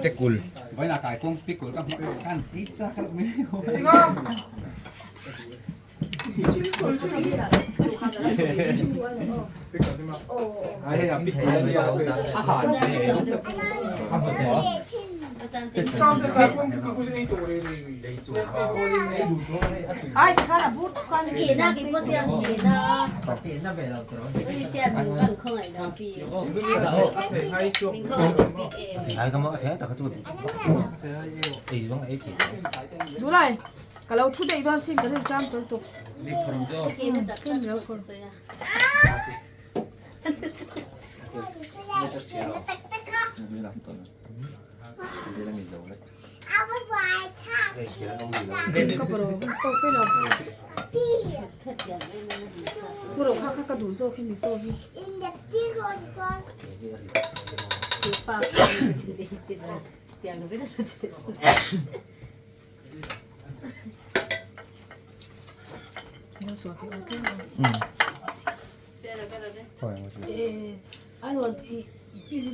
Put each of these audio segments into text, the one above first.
Tekul. Dulai ka lo thu daih dawn sin ka rin ṭam tul tuk. Ka bro tawk pe lo. Bro kha kha ka duh zawk hi mi chaw hi.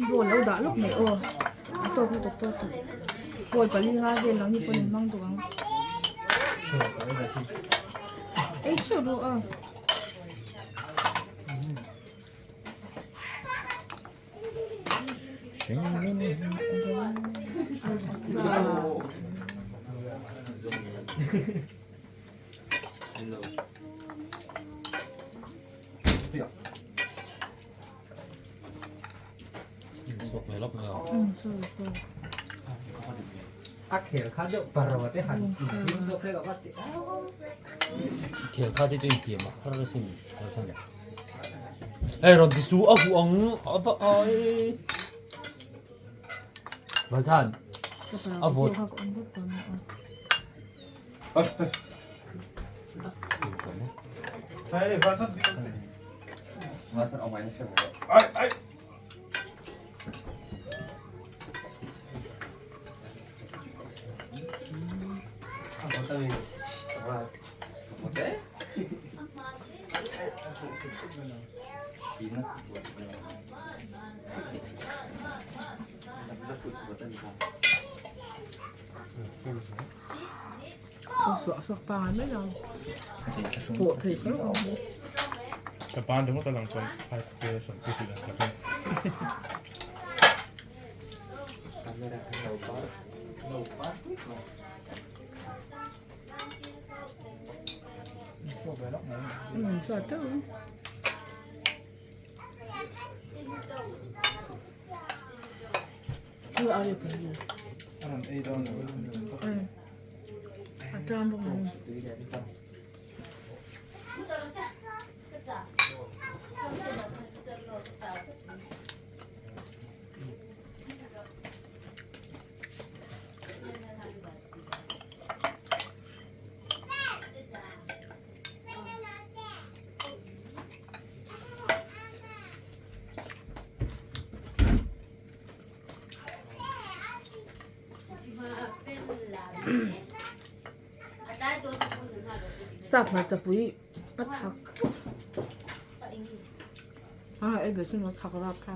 Ball lo dah lawk mai aw a tawk lutuk tawk tawk ball pali nga vel ang ni pawhin an hmang duh ang ei theuh ru a. Khel kha te chu intiam a har asin Hei rawn ti su a huh ang a va ai Malchhan a vawt Ka ban ringawt a lang chuan 5k 70 tih ang tak a ni. Sap hmarcha pui a thak a ei ve chu a thak rap kha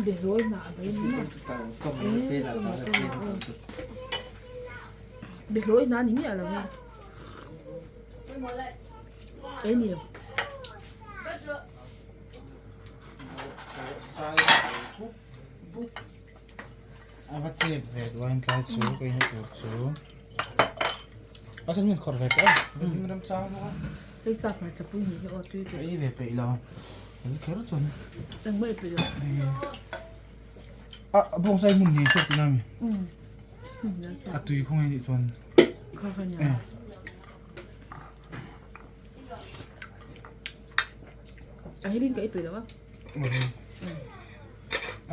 Behlawi hnah a bei ni maw behlawi hnah a ni miah lo e ei ni lo. A va chep ve duh a intlai chu ka inna tur chu a sen min khawrh ve tawh a ding ram chang bawk a. Hei sa hmarcha pui ni hi aw tui tui. Ei ve peih lo hel kher chuan. Engmah i peih lo. A bawngsa hi hmun ni hriat tina mi. A tui khawng hi nih chuan. Kha kha nia. A helin ka i peih lo a.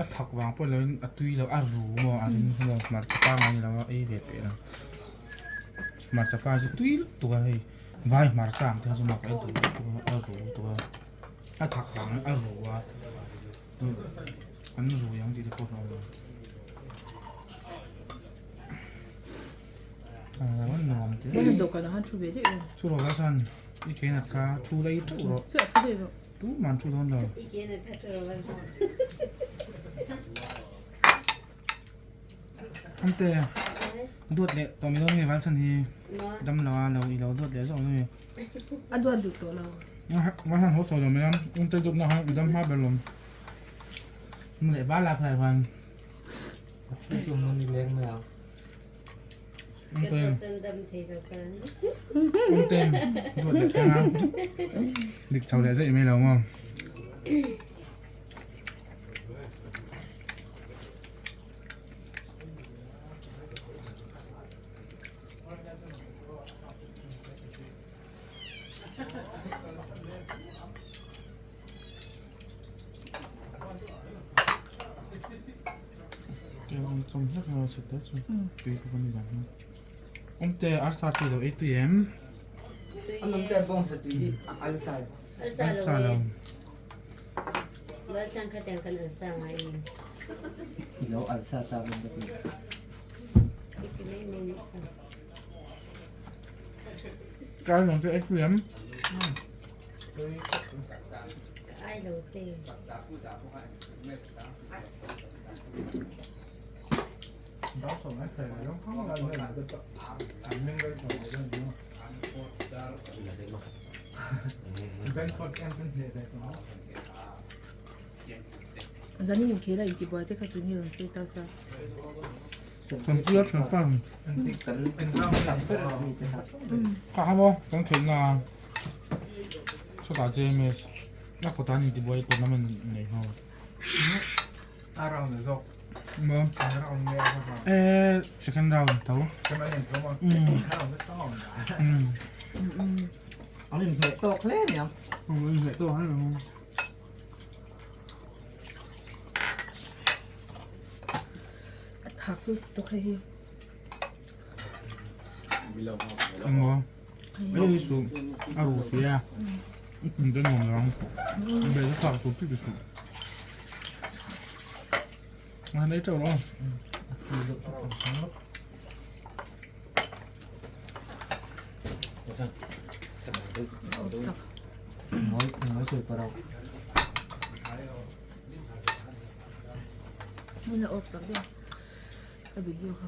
A thak vang pawh lo in a tui lo a ru maw a ring maw hmarcha pangai ni lo a ei ve peih lo hmarcha pa chu tui lutuk a hei vai hmarcha ang te kha chu mak ei duh lutuk a a ru lutuk a a thak vang in a ru a an rui ang tih te pawh a hlauhawm a nuam te chu rawh chuan i ke nat kha thu la i teuh rawh. Tu man thu dawn lo. Ante duat leh tawh mi dawn nge Valsan hi dam lo a lo i lo duat leh zawk nge. A duat duh tawh lo. Valsan haw chho lo mai a ante duat na khan i dam hma ber lawm. Mu leh val lak lai khan. Dik chho leh zeih mai lo maw. Awmte arsa tui lo ei tui em? Alsa lo. Cái này sẽ tui em? Zanin inkhel a intibuai te kha tuni rawn status a. Sanpuia thianpa ka ha maw kan khelhna a chutah JMS a kawtah an intibuai tournament nei ho. A round a zawk. Maw? A round nge a round? Eh, second round tho. Second round tho ma. Round a tang awm. An inhmeh tawk hle aniang. An inhmeh tawk hle aniang. A thak lutuk hei hi. Engmaw? Hei su a ru si a. Kum te nuam lo ang. Be chu thak tur pik su. An ei teuh lo. Mun a off sak deuh a video kha.